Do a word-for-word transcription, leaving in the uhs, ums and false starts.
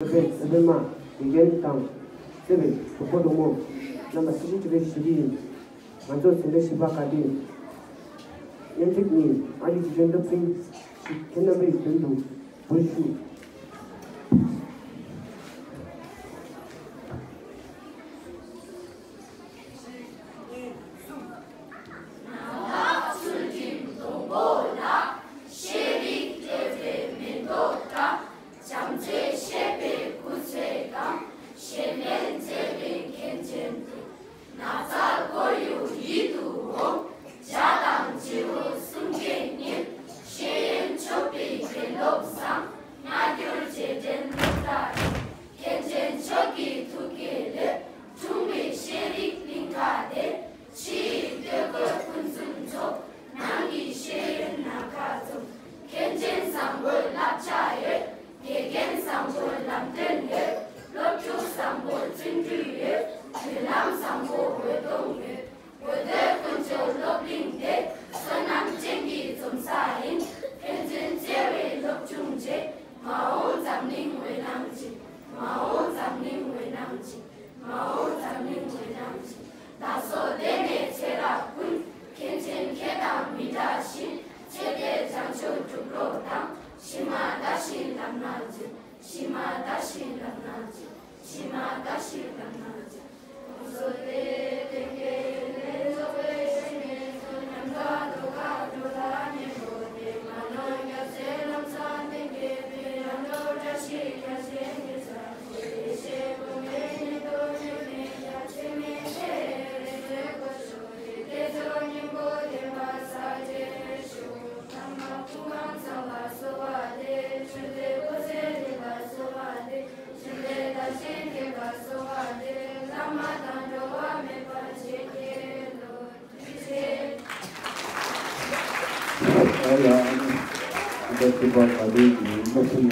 བོད་པའི་བོད་པའི་མ་དགེ་རྒན་དང་བརྩེ་བའི་གྲོགས་པོ་གྲོགས་མོ་རྣམ་པ་སྲིད་ཞིའི་ཆོས་ལས་ཞི་བདེ་ཡིན། ང་ཚོ་འཛིན་གྲྭ་བཞི་པ་དགའ་ལྡན་སྙན་སྒྲོན་གཉིས་ཨ་རིའི་སྤྱི་ཁྱོན་སློབ་ཕྲུག་ཞིག་ཁྱེད་རྣམ་པའི་མདུན་དུ་འབུལ་ཞུ། ནང་ལ་ཚུལ་ཁྲིམས་སྡོང་པོ་ལ། ཤེས་རིག་བཀྲོལ་བའི་མེ་ཏོག་འདྲ། བྱམས་བརྩེ་བཤད་པའི་སྐུ་ཚེ་གང་། གཞན་ཕན་མཛད་པའི་མཁན་ཆེན་དེ། ན་ཚ་ཁོར་ཡུག་ཡིད་དུ་འོང་། བྱ་དང་བྱིའུ་གསུང་སྐད་སྙན། ཤེས་ཡོན་ཕྱོགས་པའི་དགེ་སློབ་བཟང་། སྔ་འགྱུར་རྗེས་དྲན་སློབ་གྲྭ་རེད། མཁན་ཆེན་མཆོག་གི་ཐུགས་བསྐྱེད་ལས། འཁྲུངས་པའི་ཤེས་རིག་གླིང་ག་དེ། ཕྱི་ཡི་སྟོད་གོས་ཕུན་སུམ་ཚོགས། ནང་གི་ཤེས་ཡོན་ནམ་མཁའ་རྫོགས། མཁན་ཆེན་བཟང་པོའི་བསླབ་བྱ་ཡོད། དགེ་རྒན་བཟང་པོའི་ལམ་སྟོན་ཡོད། སློབ་ཕྲུག་བཟང་པོའི་བརྩོན་འགྲུས་ཡོད། མདུན་ལམ་བཟང་པོའི་འོད་སྟོང་ཡོད། འོད་སྡེར་ཀུན་སྤྱོད་སློབ་གླིང་དེ། བསོད་ནམས་ཅན་གྱི་འཛོམས་ས་ཡིན། ཕན་ཚུན་བརྩེ་བའི་སློབ་ཆུང་བྱེད། མ་འོངས་འཛམ་གླིང་འོད་སྣང་ཅན། མ་འོངས་འཛམ་གླིང་འོད་སྣང་ཅན། མ་འོངས་འཛམ་གླིང་འོད་སྣང་ཅན། བདག་སོགས་འདས་ནས་ཚེ་རབས་ཀུན། མཁན་ཆེན་ཁྱེད་དང་མི་འབྲལ་ཞིང་། ཚེ་འདིར་བྱང་ཆུབ་སྒྲུབ་བློ་དང་། ཕྱི་མ་བདག་བཞིན་ལམ་སྣ་འཛིན། ཕྱི་མ་བདག་བཞིན་ལམ་སྣ་འཛིན། ཕྱི་མ་བདག་བཞིན་ལམ་སྣ་འཛིན། ལྷོ་མཚོ་སྟེ་དེང་གི་ལས་རྫོགས་པའི་ཕྱིར་མི་འཚོ། ཉམས་དགའ་རྡོ་ཁ་འགྲོ་ལ་གཉེན་པོ་སྟེ། མ་ནོར་རྒྱལ་སྲས་ལམ་བཟང་བསྟེན་མཁས་པའི། རང་གྲོལ་བཀྲ་ཤིས་རྒྱལ་མཚན་གྱི་ཚལ་དུ། ཡེ་ཤེས་སྒོམ་པའི་ཉམས་རྟོགས་ཉམས་མེད་རྒྱ་ཆེ་མི་ཚེ་རེ་རེ་གོ་ཆོད་དེ། བསྐྱེད་རྫོགས་སྙིང་པོ་བརྟན་པ་སྲ་མཁྲེགས་ཤོག་ཐ་མ་ཀུན་དགའ་ཚང་བར་གསོལ་བ་འདེབས། ཆོས་འདི་པོ་ཚེ་འདི་ལ་གསོལ་བ་འདེབས། ཆོས་འདི་བདག་གཞན་ཁྱད་པར་གསོལ་བ་འདེབས། བླ་མ་དང་འགྲོ་བ་མེད་པར་བྱེད་མཁས་ལོ། ཐུགས་རྗེ་ཆེ། ཨ་ལ་ཨ་ནི་ད་ཐུབ་པ་ག་དུས་ཀྱི་སློབ་ཕྲུག་